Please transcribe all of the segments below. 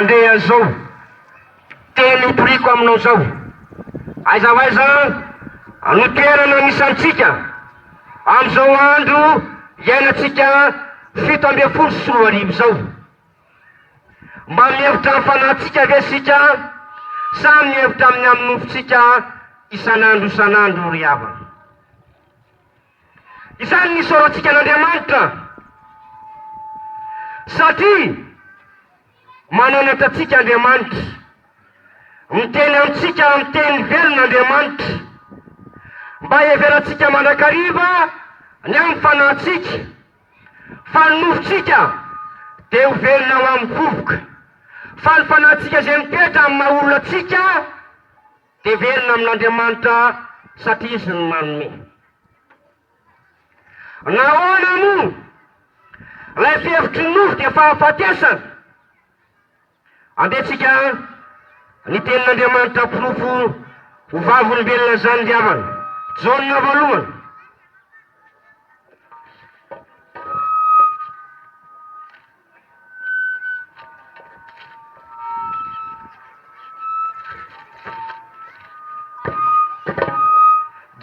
Andeha izao teny hotoriko aminao izao, Aiza ho aiza no toerana misy antsika amin'izao andro iainantsika 2017 izao? Mba mihevitra ny fanahintsika ve isika sa mihevitra amin'ny amin'ny nofontsika isan'andro isan'andro ry havana? Izany ny isaorantsika an'Andriamanitra satria mananatra antsika Andriamanitra. Miteny amintsika amin'ny teny velona Andriamanitra mba hiheverantsika mandrakariva ny amin'ny fanahintsika fa ny nofontsika dia ho velona ho amin'ny vovoka fa ny fanahintsika izay mitoetra amin'ny maha olona antsika dia velona amin'Andriamanitra satria Izy no manome. Nahoana moa ilay fihevitry ny nofo dia fahafatesana? Andeha tsika ny tenin'Andriamanitra porofo ho vavolombelona izany ry havana. Jaona voalohany.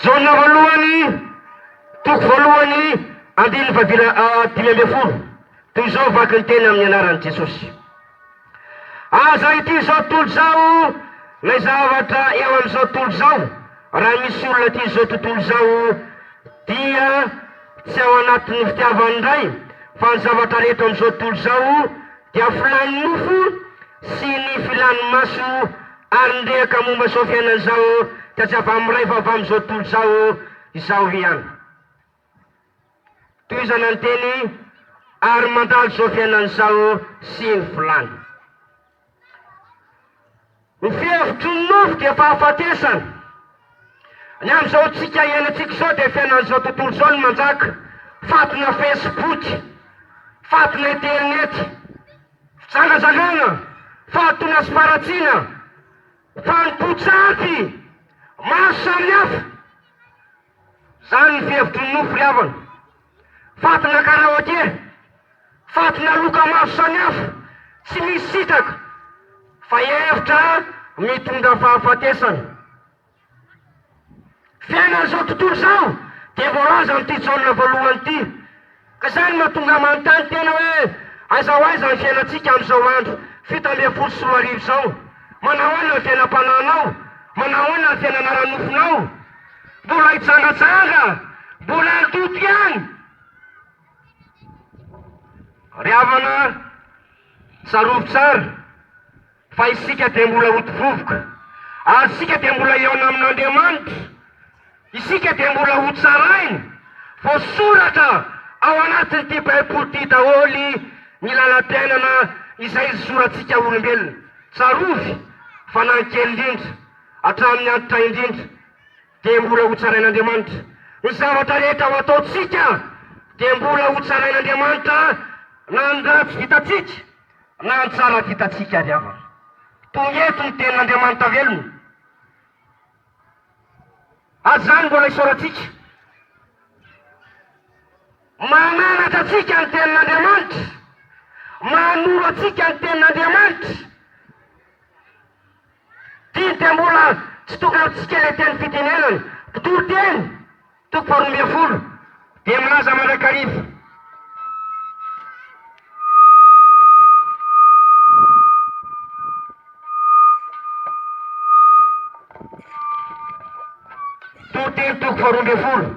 Jaona voalohany, toko voalohany, andininy fahavila 15. Toy izao vaky ny teny amin'ny anaran'i Jesosy. Aza ity izao tontolo izao ilay zavatra eo amin'izao tontolo izao, raha misy olona tia izao tontolo izao dia tsy ao anatin'ny fitiavan'ny Ray, fa ny zavatra rehetra amin'izao tontolo izao dia filan'ny nofo sy ny filan'ny maso ary ny rehaka momba izao fiainana izao dia tsy avy amin'ny Ray fa avy amin'izao tontolo izao izao ihany. Tohizana ny teny ary mandalo izao fiainana izao sy ny filàny. Ny fihevitry ny nofo dia fahafatesana. Ny amin'izao tsika iainantsika izao dia fiainan'izao tontolo izao no manjaka. Fatina Facebook, fatina internet, fijangajangana, fahalotoana sy faharatsiana, fanompoan-tsampy maro samihafa. Izany ny fihevitry ny nofo ry havana. Fatina karaoke, fatina loka maro samihafa, tsy misy sitraka fa hevitra mitondra fahafatesana. Fiainan'izao tontolo izao dia voalaza amin'ity Jaona voalohany ity. Ka izany no mahatonga ahy manontany tena hoe aiza ho aiza ny fiainantsika amin'izao andro 2017 izao? Manao ahoana ny fiainam-panahinao? Manao ahoana ny fiainana ara-nofonao? Mbola hijangajanga? Mbola handoto ihany? Ry havana, tsarovy tsara fa isika dia mbola hody vovoka, ary isika dia mbola hihaona amin'Andriamanitra, isika dia mbola hotsaraina, voasoratra ao anatin'ity Baiboly ity daholo ny lalam-piainana izay zorantsika olombelona. Tsarovy fa na ny kely indrindra hatramin'ny antitra indrindra dia mbola hotsarain'Andriamanitra. Ny zavatra rehetra ho ataontsika dia mbola hotsarain'Andriamanitra na ny ratsy vitantsika na ny tsara vitantsika ry havana. Tonga eto ny tenin'Andriamanitra velona. Ary izany mbola isaorantsika. Mananatra antsika ny tenin'Andriamanitra. Manoro antsika ny tenin'Andriamanitra. Ity dia mbola tsy tonga amintsika ilay teny fitenenana. Mpitory teny, toko faharoa ambin'ny folo, dia milaza mandrakariva. Toriteny toko faharoa ambin'ny folo,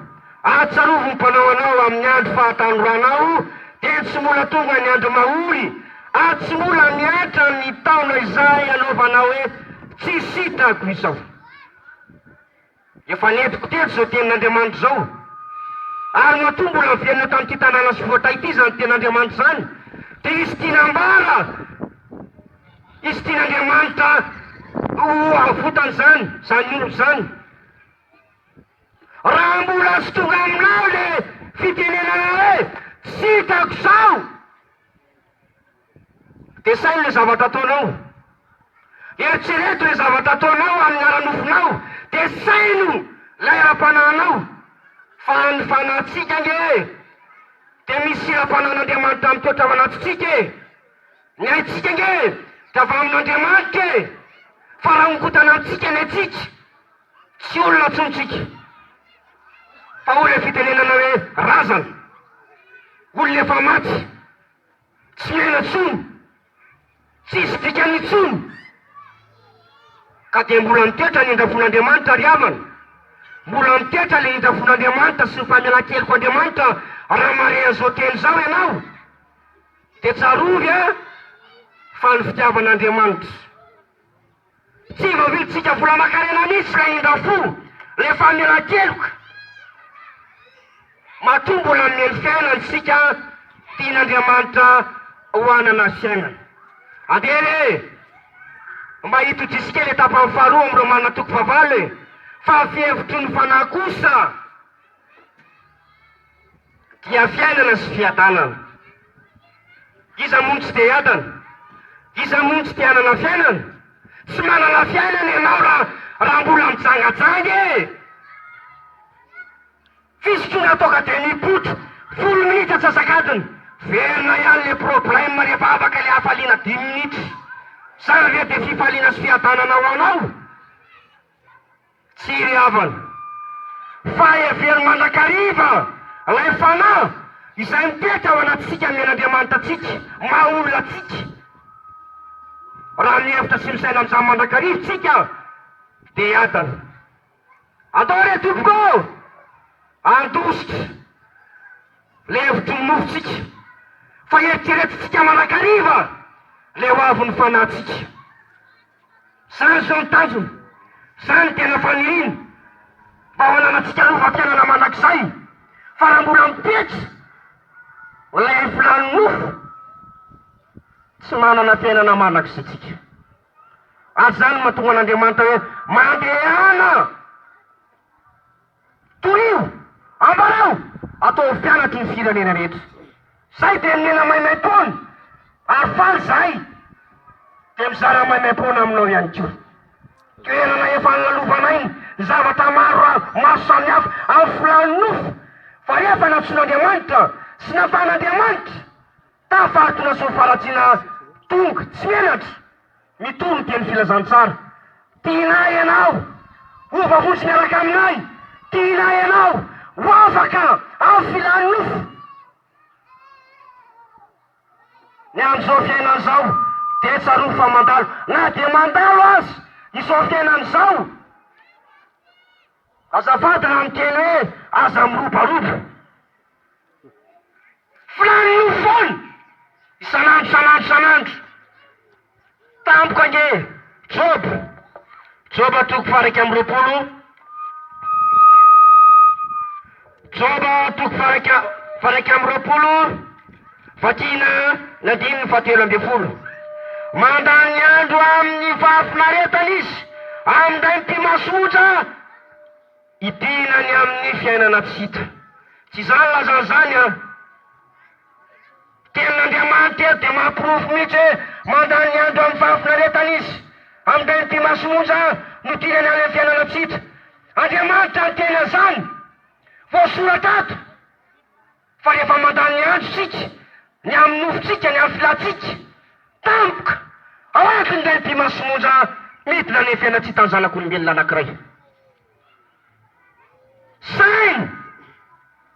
Ahatsarovy ny mpanao anao amin'ny andro fahatanoranao, dia tsy mbola tonga ny andro mahory, ary tsy mbola mihatra ny taona izay anaovanao hoe, Tsy sitrako izao. Efa nentiko teto izao tenin'Andriamanitra izao, ary matoa mbola niverina tamin'ity tanàna sy vohitra ity izany tenin'Andriamanitra izany, dia hisy tiana ambara, hisy tian'Andriamanitra ho avotana izany, izany olona izany. Raha mbola tsy tonga aminao le fitenenana hoe tsy hitako izao dia saino le zavatra ataonao. Eritrereto le zavatra ataonao amin'ny ara-nofonao dia saino ilay ara-panahinao fa ny fanahintsika ange dia misy siram-panahin'Andriamanitra mitoetra ao anatintsika e! Ny aintsika ange. Dia avy amin'Andriamanitra e! Fa raha hongotana amintsika ny antsika, tsy olona intsony tsika. Fa hoy ilay fitenenana hoe razana, olona efa maty, tsy miaina intsony, tsisy dikany intsony. Ka dia mbola mitoetra ny indrafon'Andriamanitra ry havana. Mbola mitoetra ilay indrafon'Andriamanitra sy ny famelan-kelok'Andriamanitra raha mahare an'izao teny izao ianao. Dia tsarovy a fa ny fitiavan'Andriamanitra. Tsy voavidintsika vola aman-karena mihitsy ilay indra fo, ilay famelan-keloka. Matoa mbola nomeny fiainana isika, tian'Andriamanitra ho hanana fiainana. Andeha re mba hitodisika ilay tapany faharoa amin'ny Romana toko fahavalo e! Fa fihevitry ny fanahy kosa. Dia fiainana sy fiadanana. Iza moa no tsy te hiadana? Iza moa no tsy te hanana fiainana? Tsy manana fiainana ianao raha raha mbola mijangajanga e! Fisotroana toaka dia mipoitra, folo minitra antsasak'adiny, verina ihany le problème rehefa afaka le hafaliana dimy minitra. Zany ve dia fifaliana sy fiadanana ho anao? Tsia ry havana, fa hevero mandrakariva ilay Fanahy izay mitoetra ao anatintsika nomen'Andriamanitra antsika, maha olona antsika. Raha mihevitra sy misaina amin'izany mandrakariva isika dia hiadana. Andao re tompoko ô! Handositra ilay hevitry ny nofontsika, fa eritreretintsika mandrakariva ilay ho avin'ny fanahintsika. Zany izao ny tanjona, zany ny tena faniriana, mba ho ananantsika lova-piainana mandrakizay, fa raha mbola mitoetra ilay filàn'ny nofo, tsy manana fiainana mandrakizay tsika. Ary zany no mahatonga an'Andriamanitra hoe, mandehana! Torio, ambarao, ataovy mpianatry ny firenena rehetra. Zay dia nomena maimaimpoana, ary faly izahay dia mizara maimaimpoana aminao ihany koa. Toerana efa nolalovanay ny zavatra maro maro samihafa amin'ny filàn'ny nofo, fa rehefa nantsoin'Andriamanitra sy nampahan'Andriamanitra, tafahatona sy nifaratsiana tonga, tsy menatra. Mitory ny teny filazantsara. Tianay ianao ho voavonjy miaraka aminay. Tianay ianao ho afaka amin'ny filan'ny nofo. Ny amin'izao fiainana izao dia tsarovy fa mandalo. Na dia mandalo aza izao fiainana izao, azafady raha miteny hoe aza mirobaroba. Filàn'ny nofo foana, isan'andro isan'andro isan'andro. Tampoka ange Joba, Joba toko faha-21, Joba toko faha-iraika faha-21, vakina ny andininy fahatelo ambin'ny folo. Mandany ny andro amin'ny fahafinaretana izy, amin'indray mipi-maso monja. Idina ny amin'ny fiainana tsy hita. Tsy izany lazany izany an! Tenin'Andriamanitra eto dia mahaporofo mihitsy hoe mandany ny andro amin'ny fahafinaretana izy. Amin'ireny mpimasy monja no dinany any amin'ny fiainana tsy hita. Andriamanitra niteny an'izany. Voasoratra ato. Fa rehefa mandany ny andro isika, ny amin'ny nofontsika, ny amin'ny filantsika, tampoka, ao anatin'ireny mpimasy monja midina any amin'ny fiainana tsy hitan'ny zanak'olombelona anankiray. Saino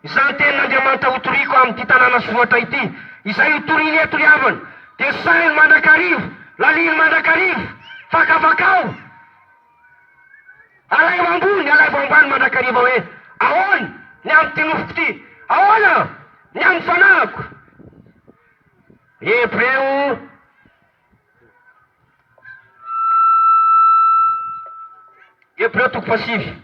izany tenin'Andriamanitra hotoriko amin'ity tanàna sy vohitra ity, izay hotoriny eto ry havana, dia saino mandrakariva, lalino mandrakariva, fakafakao, Alaivo ambony, alaivo ambany mandrakariva hoe, Ahoana ny amin'ity nofoko ity? Ahoana ny amin'ny fanahiko? Hebreo Hebreo toko fahasivy.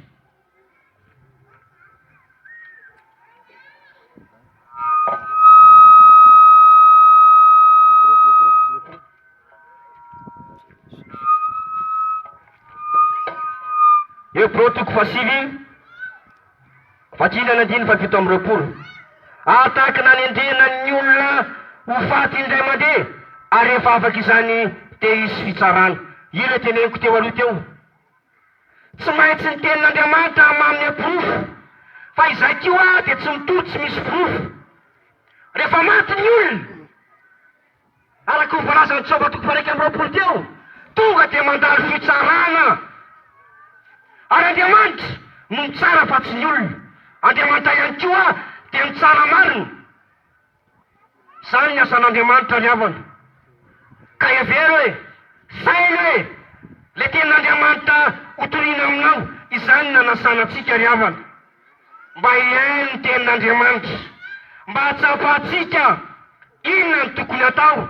Hebreo toko fahasivy, vakina ny andininy fahafito amby roapolo. Ary tahaka nanendrena ny olona ho faty indray mandeha, ary rehefa afaka izany dia hisy fitsarana. Io ilay teneniko teo aloha teo. Tsy maintsy ny tenin'Andriamanitra manome porofo fa izay koa dia tsy mitory tsy misy porofo. Rehefa maty ny olona. Araka ny voalazan'i Joba toko faha-21 teo, tonga dia mandalo fitsarana. Ary Andriamanitra no mitsara fa tsy ny olona. Andriamanitra ihany koa dia mitsara marina. Izany ny asan'Andriamanitra ry havana. Ka hevero e, saino e, ilay tenin'Andriamanitra hotorina aminao, izany no nanasana antsika ry havana. Mba hihaino ny tenin'Andriamanitra, mba hahatsapantsika inona no tokony hatao,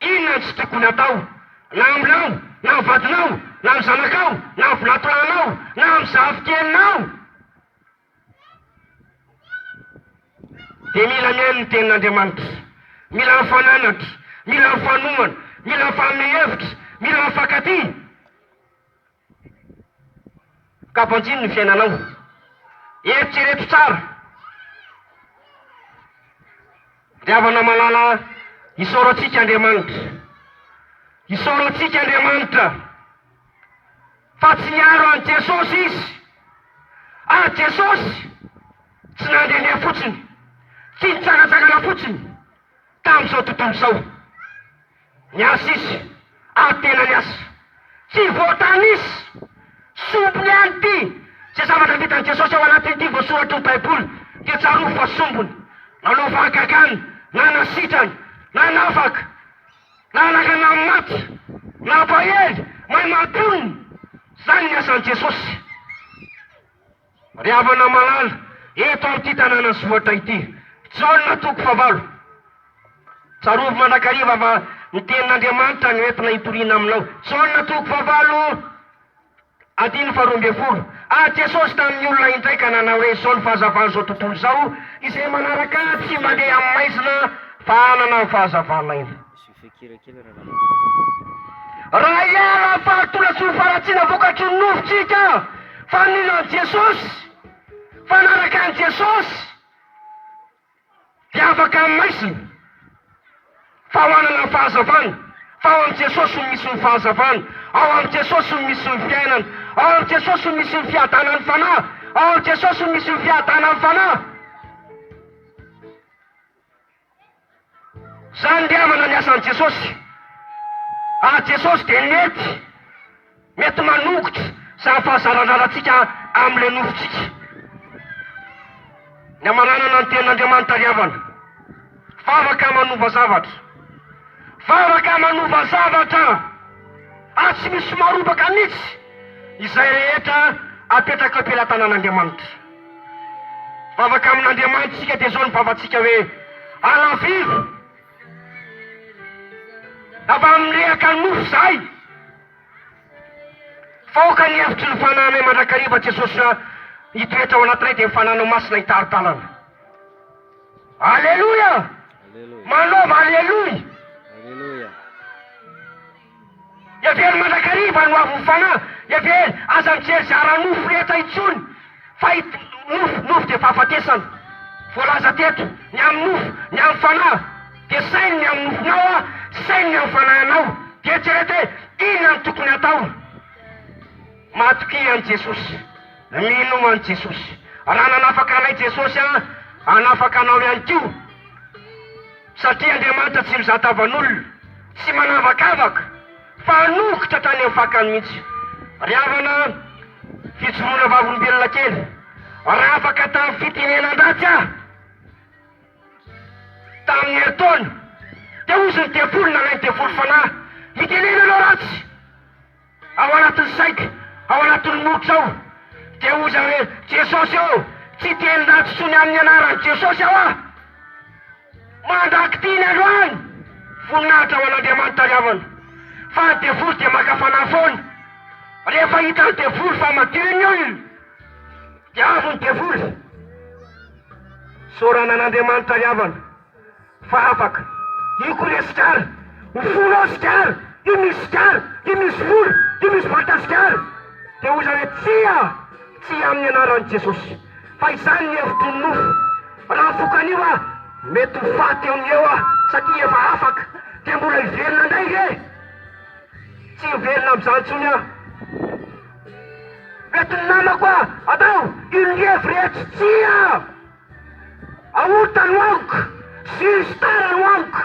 inona no tsy tokony hatao, na aminao, na amin'ny vadinao, na amin'ny zanakao, na amin'ny vinantolanao, na amin'ny zafikelinao. Dia mila mihaino ny tenin'Andriamanitra, mila mifananatra, mila mifanohana, mila mifanome hevitra, mila mifankatia. Ka banjino ny fiainanao. Eritrereto tsara. Ry havana malala, isaoro antsika Andriamanitra. Isaoro antsika Andriamanitra fa tsy niaro an'i Jesosy Izy. Ary Jesosy tsy nandehandeha fotsiny, tsy nitsangantsangana fotsiny tamin'izao tontolo izao. Niasa izy ary tena niasa. Tsy voatanisa sombiny ihany ity. Izay zavatra vitan'i Jesosy ao anatin'ity voasoratry ny Baiboly dia tsarovy fa sombiny. Nanao fahagagana, nanasitrana, nanafaka, nanangana ny maty, nampahery, maimaimpoana. Izany ny asan'i Jesosy. Ry havana malala, eto amin'ity tanànan'i Sohatra ity, Jaona toko fahavalo. Tsarovy mandrakariva fa ny tenin'Andriamanitra no entina hitoriana aminao. Jaona toko fahavalo, andininy faharoa ambin'ny folo. Ary Jesosy tamin'ny olona indray ka nanao hoe, Izao no fahazavan'izao tontolo izao, izay manaraka Ahy tsy mandeha amin'ny maizina, fa hanana ny fahazavan'aina. Raha hiala amin'ny fahalotoana sy ny faharatsiana vokatry ny nofontsika, fa mino an'i Jesosy, fa hanaraka an'i Jesosy, dia afaka amin'ny maizina, fa ho hanana ny fahazavana, fa ao amin'i Jesosy no misy ny fahazavana, ao amin'i Jesosy no misy ny fiainana, ao amin'i Jesosy no misy ny fiadanan'ny fanahy, ao amin'i Jesosy no misy ny fiadanan'ny fanahy. Zany ry havana ny asan'i Jesosy. Ary Jesosy dia mety, mety manongotra izany fahazaran-drarantsika amin'ilay nofontsika. Ny hamaranana ny tenin'Andriamanitra ry havana. Vavaka manova zavatra. Vavaka manova zavatra. Ary tsy misy marombaka mihitsy izay rehetra apetraka eo am-pelatanan'Andriamanitra. Vavaka amin'Andriamanitra isika dia izao ny vavantsika hoe, Alaviro avy amin'ny rehaka nofo izahay, fa aoka ny hevitry ny fanahinay mandrakariva Jesosy hitoetra ao anatinay dia ny Fanahinao Masina hitari-dalana. Aleloia! Manaova aleloia! Hevero mandrakariva ny hoavin'ny fanahy. Hevero, aza mijery izay ara-nofo rehetra intsony, fa it, nofo, nofo dia fahafatesana. Voalaza teto, ny amin'ny nofo, ny amin'ny fanahy. Dia saino ny amin'ny nofonao a, saino ny amin'ny fanahinao. Dia eritrereto hoe, inona no tokony hatao? Matokia an'i Jesosy. Minoa an'i Jesosy. Raha nanafaka anay Jesosy a, hanafaka anao ihany koa. Satria Andriamanitra tsy mizaha tavan'olona, tsy manavakavaka, fa hanongotra hatrany amin'ny fakany mihitsy. Ry havana, fijoroana vavolombelona kely, raha afaka tamin'ny fitenenan-dratsy aho, tamin'ny herintaona, dia hozy ny devoly nalain'ny devoly fanahy, mitenena ianao ratsy! Ao anatin'ny saiko, ao anatin'ny molotra ao, dia hoy izaho hoe, Jesosy ô, tsy hiteny ratsy intsony amin'ny anaran'i Jesosy aho ah! Mandrak'ity ny androany! Voninahitra ho an'Andriamanitra ry havana! Fa ny devoly dia maka fanahy foana. Rehefa hitan'ny devoly fa madio ny olona, dia avy ny devoly. Isaorana an'Andriamanitra ry havana! Fa afaka. Io koa le sigara. Ho folo ao sigara. Io misy sigara. Io misy vola. Io misy vata sigara. Dia hoy izaho hoe tsia! Tsia amin'ny anaran'i Jesosy. Fa izany ny hevitry ny nofo. Raha mifoka an'io aho, mety ho faty eo no eo aho, satria efa afaka. Dia mbola hiverina indray ve? Tsy hiverina amin'izany intsony aho. Mety ny namako aho, atao, io ny hevy rehetra. Tsia! Aorta no amiko, jus star no amiko.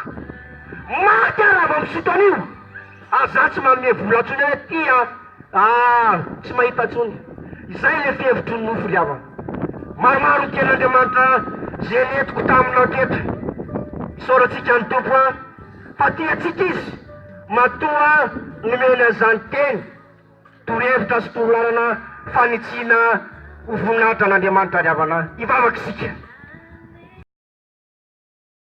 Maty aho raha vao misotro an'io. Ary za tsy manome vola intsony hoe ty a! Ah! Tsy mahita intsony. Izay le fihevitry ny nofo ry havana. Maromaro ny tenin'Andriamanitra ze nentiko taminao teto. Isaorantsika ny Tompo a! Fa tia antsika Izy matoa nomeny an'izany teny, torohevitra sy torolalana fanitsiana ho voninahitra an'Andriamanitra ry havana. Hivavaka isika.